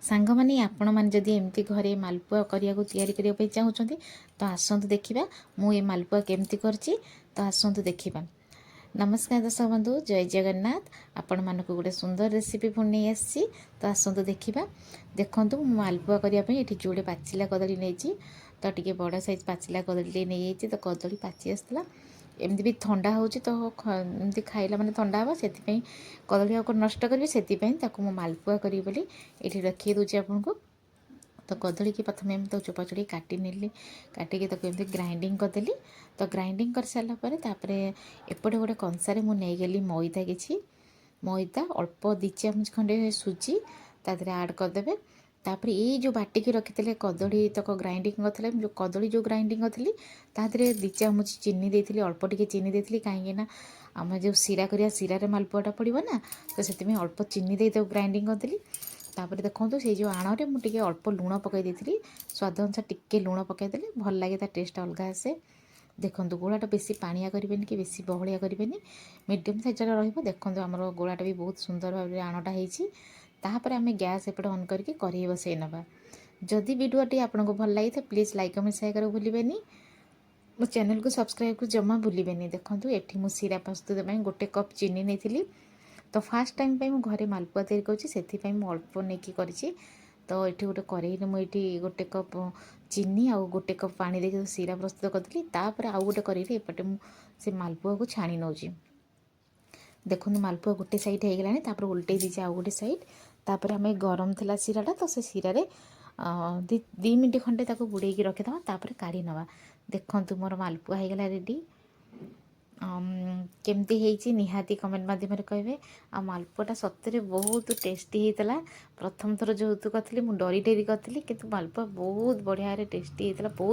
ସାଙ୍ଗମାନେ, ଆପଣମାନେ ଯଦି ଏମିତି ଘରେ ମାଲପୁଆ କରିବାକୁ, ତିଆରି କରିବା ପାଇଁ ଚାହୁଁଛନ୍ତି, ତ ଆସନ୍ତୁ ଦେଖିବା ମୁଁ ଏ ମାଲପୁଆ କେମିତି କରିଛି। ତ ଆସନ୍ତୁ ଦେଖିବା। ନମସ୍କାର ଦର୍ଶକ ବନ୍ଧୁ, ଜୟ ଜଗନ୍ନାଥ। ଆପଣମାନଙ୍କୁ ଗୋଟେ ସୁନ୍ଦର ରେସିପି ପୁଣି ନେଇ ଆସିଛି। ତ ଆସନ୍ତୁ ଦେଖିବା। ଦେଖନ୍ତୁ, ମୁଁ ମାଲପୁଆ କରିବା ପାଇଁ ଏଠି ଯୋଡ଼େ ପାଚିଲା କଦଳୀ ନେଇଛି। ତ ଟିକେ ବଡ଼ ସାଇଜ୍ ପାଚିଲା କଦଳୀଟେ ନେଇଯାଇଛି। ତ କଦଳୀ ପାଚି ଆସିଥିଲା। ଏମିତି ବି ଥଣ୍ଡା ହେଉଛି, ତ ଏମିତି ଖାଇଲା ମାନେ ଥଣ୍ଡା ହେବ। ସେଥିପାଇଁ କଦଳୀ ଆଉ କ'ଣ ନଷ୍ଟ କରିବି? ସେଥିପାଇଁ ତାକୁ ମୁଁ ମାଲପୁଆ କରିବି ବୋଲି ଏଇଠି ରଖେଇ ଦେଉଛି ଆପଣଙ୍କୁ। ତ କଦଳୀକି ପ୍ରଥମେ ଏମିତି ତାକୁ ଚୋପା ଚଢ଼େଇ କାଟି ନେଲି। କାଟିକି ତାକୁ ଏମିତି ଗ୍ରାଇଣ୍ଡିଙ୍ଗ କରିଦେଲି। ତ ଗ୍ରାଇଣ୍ଡିଙ୍ଗ କରିସାରିଲା ପରେ, ତାପରେ ଏପଟେ ଗୋଟେ କଂସାରେ ମୁଁ ନେଇଗଲି ମଇଦା, କିଛି ମଇଦା, ଅଳ୍ପ 2 ଚାମଚ ଖଣ୍ଡେ ସୁଜି ତା ଦେହରେ ଆଡ଼୍ କରିଦେବେ। ତାପରେ ଏଇ ଯେଉଁ ବାଟିକି ରଖିଥିଲେ କଦଳୀ ତକ ଗ୍ରାଇଣ୍ଡିଙ୍ଗ କରିଥିଲେ, ଯେଉଁ କଦଳୀ ଯେଉଁ ଗ୍ରାଇଣ୍ଡିଙ୍ଗ କରିଥିଲି, ତା ଦେହରେ 2 ଚାମଚ ଚିନି ଦେଇଥିଲି। ଅଳ୍ପ ଟିକେ ଚିନି ଦେଇଥିଲି, କାହିଁକି ନା ଆମେ ଯେଉଁ ଶିରା କରିବା, ଶିରାରେ ମାଲପୁଆଟା ପଡ଼ିବ ନା, ତ ସେଥିପାଇଁ ଅଳ୍ପ ଚିନି ଦେଇ ତାକୁ ଗ୍ରାଇଣ୍ଡିଙ୍ଗ କରିଦେଲି। ତାପରେ ଦେଖନ୍ତୁ, ସେଇ ଯେଉଁ ଆଣରେ ମୁଁ ଟିକେ ଅଳ୍ପ ଲୁଣ ପକାଇ ଦେଇଥିଲି। ସ୍ୱାଦ ଅନୁସାରେ ଟିକେ ଲୁଣ ପକାଇଦେଲେ ଭଲ ଲାଗେ, ତା ଟେଷ୍ଟ ଅଲଗା ଆସେ। ଦେଖନ୍ତୁ, ଗୋଳାଟା ବେଶୀ ପାଣିଆ କରିବେନି କି ବେଶୀ ବହଳିଆ କରିବେନି, ମିଡ଼ିୟମ୍ ସାଇଜ୍ର ରହିବ। ଦେଖନ୍ତୁ, ଆମର ଗୋଳାଟା ବି ବହୁତ ସୁନ୍ଦର ଭାବରେ ଆଣଟା ହେଇଛି। ତାପରେ ଆମେ ଗ୍ୟାସ୍ ଏପଟେ ଅନ୍ କରିକି କରେଇ ବସେଇ ନେବା। ଯଦି ଭିଡ଼ିଓଟି ଆପଣଙ୍କୁ ଭଲ ଲାଗିଥାଏ, ପ୍ଲିଜ୍ ଲାଇକ୍, କମେଣ୍ଟ, ସେୟାର କରିବାକୁ ଭୁଲିବେନି। ମୋ ଚ୍ୟାନେଲକୁ ସବସ୍କ୍ରାଇବ୍କୁ ଜମା ଭୁଲିବେନି। ଦେଖନ୍ତୁ, ଏଠି ମୁଁ ଶିରା ପ୍ରସ୍ତୁତ ପାଇଁ ଗୋଟେ କପ୍ ଚିନି ନେଇଥିଲି। ତ ଫାର୍ଷ୍ଟ ଟାଇମ୍ ପାଇଁ ମୁଁ ଘରେ ମାଲପୁଆ ତିଆରି କରୁଛି, ସେଥିପାଇଁ ମୁଁ ଅଳ୍ପ ନେଇକି କରିଛି। ତ ଏଠି ଗୋଟେ କରେଇରେ ମୁଁ ଏଇଠି ଗୋଟେ କପ୍ ଚିନି ଆଉ ଗୋଟେ କପ୍ ପାଣି ଦେଇକି ଶିରା ପ୍ରସ୍ତୁତ କରିଥିଲି। ତାପରେ ଆଉ ଗୋଟେ କରେଇରେ ଏପଟେ ମୁଁ ସେ ମାଲପୁଆକୁ ଛାଣି ନେଉଛି। ଦେଖନ୍ତୁ, ମାଲପୁଆ ଗୋଟେ ସାଇଡ଼୍ ହେଇଗଲାଣି। ତାପରେ ଓଲଟେଇ ଦେଇଛି ଆଉ ଗୋଟେ ସାଇଡ଼୍। ତାପରେ ଆମେ ଗରମ ଥିଲା ଶିରାଟା, ତ ସେ ଶିରାରେ 2 ମିନିଟ୍ ଖଣ୍ଡେ ତାକୁ ବୁଡ଼େଇକି ରଖିଦେବା, ତାପରେ କାଢ଼ି ନେବା। ଦେଖନ୍ତୁ, ମୋର ମାଲପୁଆ ହେଇଗଲା ରେଡ଼ି। କେମିତି ହେଇଛି ନିହାତି କମେଣ୍ଟ ମାଧ୍ୟମରେ କହିବେ। ଆଉ ମାଲପୁଆଟା ସତରେ ବହୁତ ଟେଷ୍ଟି ହେଇଥିଲା। ପ୍ରଥମ ଥର ଯେହେତୁ କରିଥିଲି, ମୁଁ ଡରି ଡରି କରିଥିଲି, କିନ୍ତୁ ମାଲପୁଆ ବହୁତ ବଢ଼ିଆରେ ଟେଷ୍ଟି ହେଇଥିଲା ବହୁତ।